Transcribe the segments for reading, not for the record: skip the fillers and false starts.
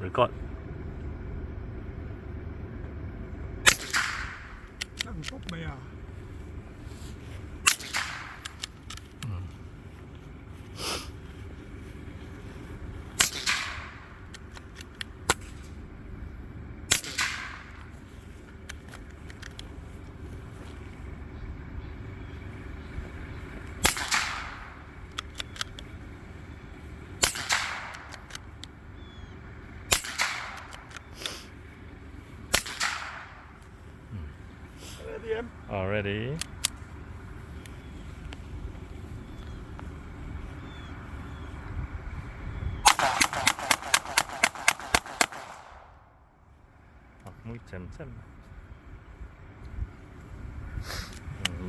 Record. Tlang pawp mai a. Ready em? Already. Mui chem chem.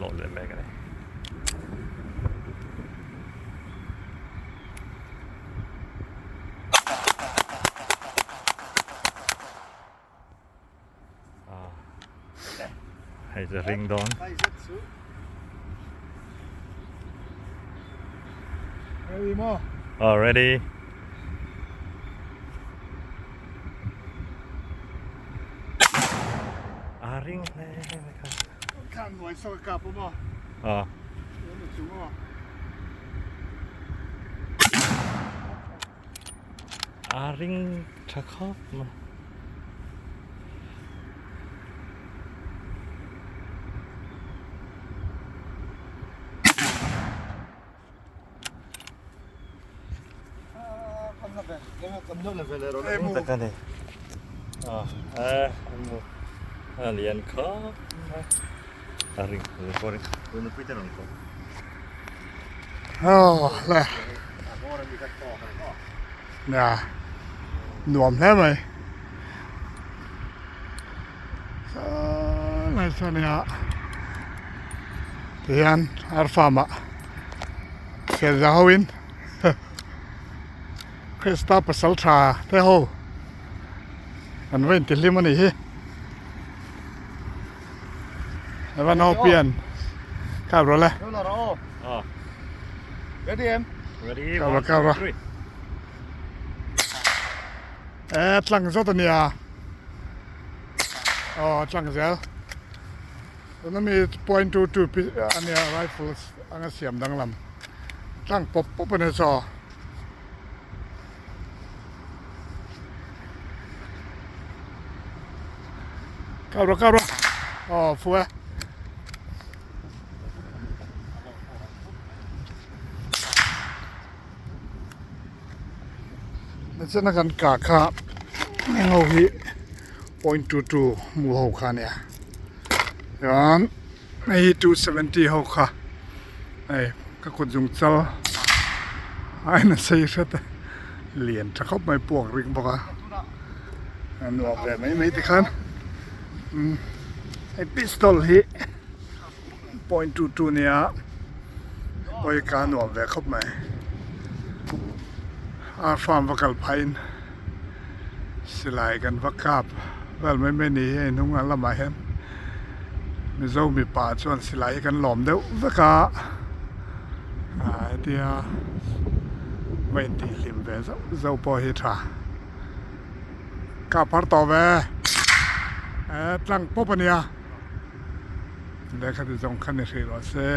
Lawh leh mek a ni. Hei chu ring dawn. Ready maw? Oh, ready. A ring hle mai kha. Khan nuai saw ka kap maw? Ah. Chung maw? A ring tha khawp mai. Tak a ni. A lian khawp mai. A ring recording. Nia nuam hle mai saw lai saw nia tihian ar farm ah thianza ho in Krista pasal tha te ho an va intihlim a nih hi. Evan ho pian kap rawh le. Ready em? Ready. Kap rawh kap rawh. Eh tlang zawt a nia. Aw tlang zel. Tuna mi 0.22 pi ania rifles anga siam danglam. Tlang pawp pawp a nia chaw. Kap rawh kap rawh aw fu e. Nichina kan kah kha heng ho hi 0.22 mu ho kha a nia chuan hei hi 270 ho kha hei ka kut zung chal a in a sei hret a lian tha khawp mai puak ring bawk a a nuam ve mai mai tikhan umm hei pistol hi 0.22 nia pawi ka nuam ve khawp mai a farm va kal phah in silai kan va kap vel mai mai ni hi hei hnung lamah hian Mizo mipa chuan silai hi kan lawm deuh vek a ah hetia va intihhlim ve zauh zauh pawh hi tha kap har tawh ve eh tlang pawp a nia lehkha ti zawng kha ni hrih rawh se.